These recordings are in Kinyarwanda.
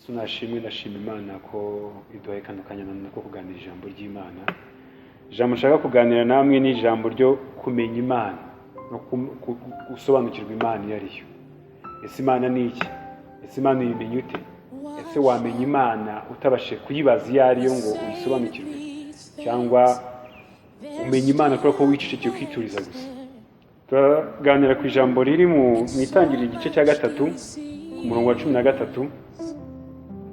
Nashimwe, ndashima Imana ko iduhaye kano kanya nanone ko kuganira ijambo ry'Imana. Ijambo nshaka kuganira namwe ni ijambo ryo kumenya Imana no gusobanukirwa Imana iyo ari yo. Ese Imana ni iki? Ese Imana uyimenya ute? Ese wamenya Imana utabashije kuyibaza iyo ari yo ngo uyisobanukirwe, cyangwa umenya Imana kubera ko wicecekeye ukituriza gusa? Turaganira ku ijambo riri mu Itangiriro, igice cya 3, ku murongo wa 13,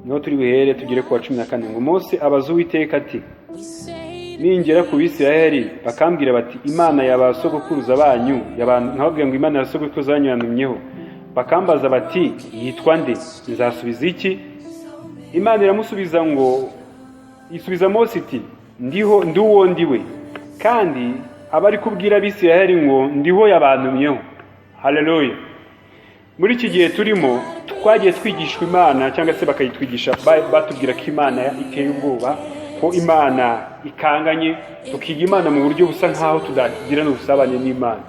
niho turi buhere tugere ku wa 14. Ngo Mose abaza Uwiteka ati: "Ningera ku Bisirayeli bakambwira bati: 'Imana ya ba sogokuruza banyu,' nkababwira ngo: 'Imana ya sogokuruza banyu yantumyeho,' bakambaza bati: 'Yitwa nde?' Nzasubiza iki?" Imana iramusubiza ngo, isubiza Mose iti: "Ndiho, ndi uwo ndiwe. Kandi aba ari kubwira Abisirayeli ngo: 'Ndiho yabantumyeho.'" Haleluya! Muri iki gihe turimo, twagiye twigishwa Imana, cyangwa se bakayitwigisha batubwira ko Imana iteye ubwoba, ko Imana ikanganye, tukiga Imana mu buryo busa nk'aho tudagirana ubusabane n'Imana.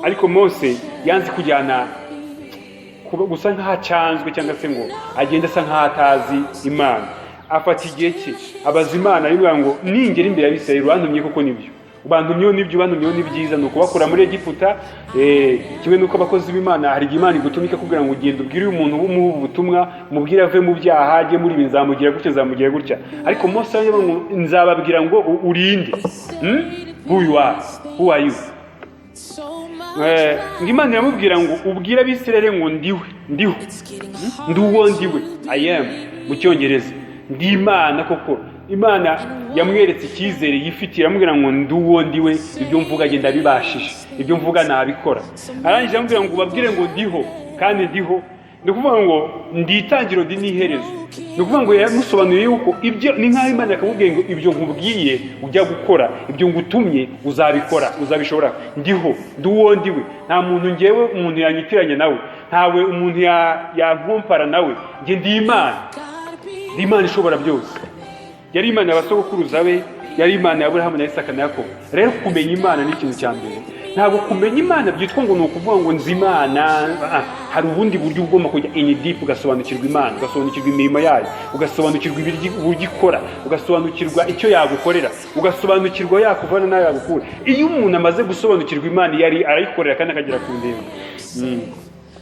Ariko Mose yanze kujyana gusa nk'aho acanzwe, cyangwa se ngo agende asa nk'aho atazi Imana. Afata igihe cye, abaza Imana, arimubwira ngo: "Ningera imbere y'Abisirayeli, urantumye koko nibyo, ubantumyeho nibyo, ubantumyeho ni byiza, ni ukubakura muri Egiputa." Kimwe n'uko abakozi b'Imana, hari igihe Imana igutuma ikakubwira ngo: "Ugenda ubwire uyu muntu, umuhe ubutumwa, umubwire ave mu byaha ajye muri ibi, nzamugira gutya, nzamugira gutya." Ariko Mose aravuga ngo: "Nzababwira ngo urinde?" Who you are, who are you? Ngo Imana iramubwira ngo: "Ubwire Abisirayeli ngo: 'Ndiwe, ndiho, ndi uwo ndiwe.'" I am mu Cyongereza. Ndi Imana koko. Imana yamweretse icyizere yifitiye, iramubwira ngo: "Ndi uwo ndiwe, ibyo mvuga genda bibashije, ibyo mvuga nabikora." Arangije aramubwira ngo: "Ubabwire ngo: 'Ndiho kandi ndiho.'" Ni ukuvuga ngo: "Ndi itangiriro, ndi n'iherezo." Ni ukuvuga ngo yamusobanuriye yuko ibyo ni nk'aho Imana yakamubwiye ngo: "Ibyo nkubwiye ujya gukora, ibyo ngutumye uzabikora, uzabishobora. Ndiho, ndi uwo ndiwe. Nta muntu ngewe umuntu yanyitiranya nawe, ntawe umuntu yankompara nawe. Njye ndi Imana, ndi Imana ishobora byose." Yari Imana ya basogokuruza be, yari Imana ya Aburahamu na Isaka na Yakobo. Rero kumenya Imana ni ikintu cya mbere. Ntabwo kumenya Imana byitwa ngo ni ukuvuga ngo nzi Imana. Hari ubundi buryo ugomba kujya in deep, ugasobanukirwa Imana, ugasobanukirwa imirimo yayo, ugasobanukirwa uburyo ikora, ugasobanukirwa icyo yagukorera, ugasobanukirwa yakuvana n'ayo yagukura. Iyo umuntu amaze gusobanukirwa Imana iyo ari, arayikorera kandi akagera ku ntego.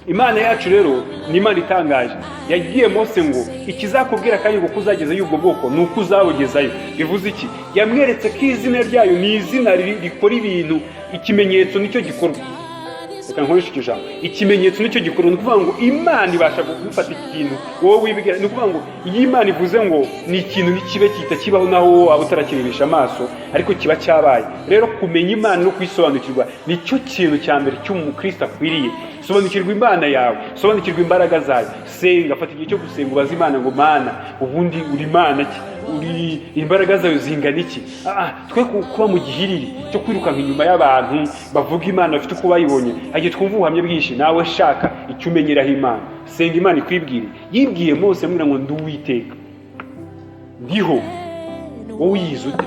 Imana yacu rero ni Imana itangaje. Yagiye Mose ngo: "Ikizakubwira kandi ngo ko uzagezayo ubwo bwoko ni uko uzabugezayo." Bivuze iki? Yamweretse ko izina ryayo ni izina rikora ibintu. Ikimenyetso nicyo gikorwa. Reka nkoreshe iryo jambo: ikimenyetso nicyo gikorwa. Ni ukuvuga ngo Imana ibasha gufata ikintu wowe wibwira. Ni ukuvuga ngo iyo Imana ivuze ngo ni ikintu, ntikibe gihita kibaho, naho wowe waba utarakirebesha amaso, ariko kiba cyabaye. Rero kumenya Imana no kuyisobanukirwa nicyo kintu cya mbere cy'umukristo akwiriye. Sobanukirwa Imana yawe, sobanukirwa imbaraga zayo. Senga, fata igihe cyo gusenga, ubaze Imana ngo: "Mana, ubundi uri Imana ki? Uri imbaraga zawe zingana iki?" Twe kuba mu gihiriri cyo kwirukanka inyuma y'abantu bavuga Imana bafite uko bayibonye. Hagiye twumva ubuhamya bwinshi. Nawe shaka icyo umenyeraho Imana, senga Imana ikwibwire. Yibwiye Mose, amubwira ngo: "Ndi Uwiteka, ndiho." Wowe uyizi ute?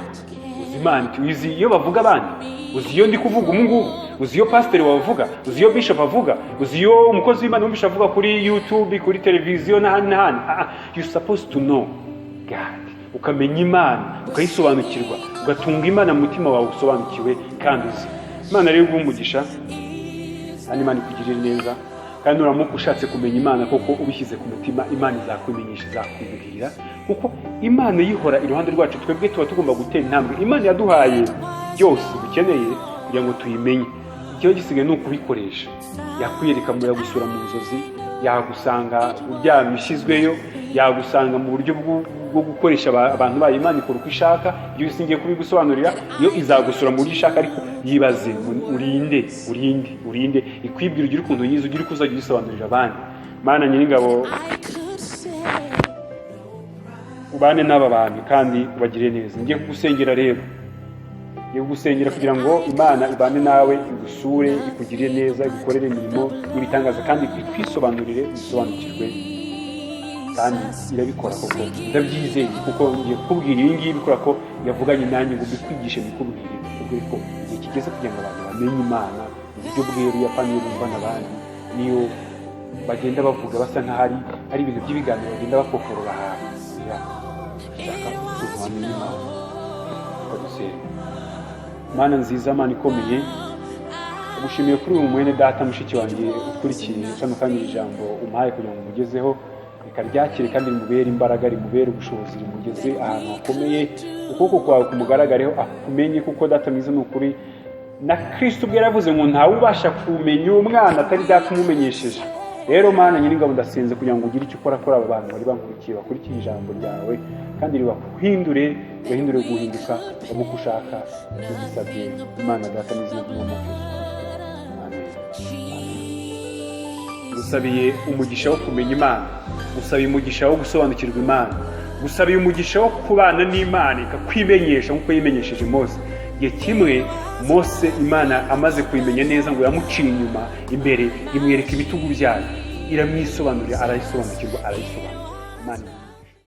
Uzi Imana ute? Uzi iyo bavuga abandi? Uzi iyo ndi kuvuga ubu ngubu? Uzi iyo pasiteri wavuga? Uzi iyo bishop avuga? Uzi iyo umukozi w'Imana wumvishe avuga kuri YouTube, kuri televiziyo n'ahandi n'ahandi? You supposed to know God, ukamenya Imana, ukayisobanukirwa, ugatunga Imana mu mutima wawe usobanukiwe kandi uzi Imana. Rero iguhe umugisha kandi Imana ikugirire neza. Kandi nuramuka ushatse kumenya Imana koko, ubishyize ku mutima, Imana izakumenyesha, izakwibwira, kuko Imana yihora iruhande rwacu. Twebwe tuba tugomba gutera intambwe. Imana yaduhaye byose dukeneye kugira ngo tuyimenye. Ikiba gisigaye ni ukubikoresha. Yakwiyereka, yagusura mu nzozi, yagusanga uryamye ushyizweyo, yagusanga mu buryo bwo gukoresha abantu bayo. Imana ikora uko ishaka. Iyo ngiye kubigusobanurira, iyo izagusura mu buryo ishaka. Ariko yibaze: urinde, urinde, urinde? Ikwibwira, ugire ukuntu yize, ugire uko uzajya uyisobanurira abandi. Mana Nyiringabo, ubane n'aba bantu kandi ubagire neza. Ngiye kugusengera rero, ngiye kugusengera kugira ngo Imana ibane nawe, igusure, ikugirire neza, igukorere imirimo n'ibitangaza, kandi ikwisobanurire, usobanukirwe. Kandi irabikora koko, ndabyizeye, kuko ngiye kukubwira ibi ngibi kubera ko yavuganye nanjye ngo mbikwigishe, mbikubwire, kubwire ko igihe kigeze kugira ngo abantu bamenye Imana mu buryo bweruye, apana iyo bumva n'abandi, niyo bagenda bavuga basa nk'aho ari Ari ibintu by'ibiganiro bagenda bakokorora ahantu. Oya, shaka ukuntu wamenya Imana. Reka dusenge. Mana nziza, Mana ikomeye, gushimiye kuri uyu mwene data, mushiki wanjye ukurikiye kano kanya. Iri jambo umpaye kugira ngo umugezeho, reka ryakire kandi rimubere imbaraga, rimubere ubushobozi, rimugeze ahantu hakomeye. Ukuboko kwawe kumugaragareho, akumenye, kuko Data mwiza, ni ukuri na Kristo ubwe yaravuze ngo ntawe ubasha kumenya uwo mwana atari Data umumenyesheje. Rero Mana Nyiringabo, ndasenze kugira ngo ugire icyo ukora kuri aba bantu bari bankurikiye, bakurikiye ijambo ryawe, kandi ribakuhindure, ribahindure guhinduka babe uko ushaka. Tubisabye Imana Data n'izina ry'Umwami wacu Yesu Kristo, amen. Gusabiye umugisha wo kumenya Imana, gusabiye umugisha wo gusobanukirwa Imana, gusabiye umugisha wo kubana n'Imana ikakwimenyesha nk'uko yimenyesheje Mose. Igihe kimwe Mose, Imana amaze kuyimenya neza, ngo yamuciye inyuma imbere, imwereka ibitugu byayo, iramwisobanurira, arayisobanukirwa, arayisobanura. Imana.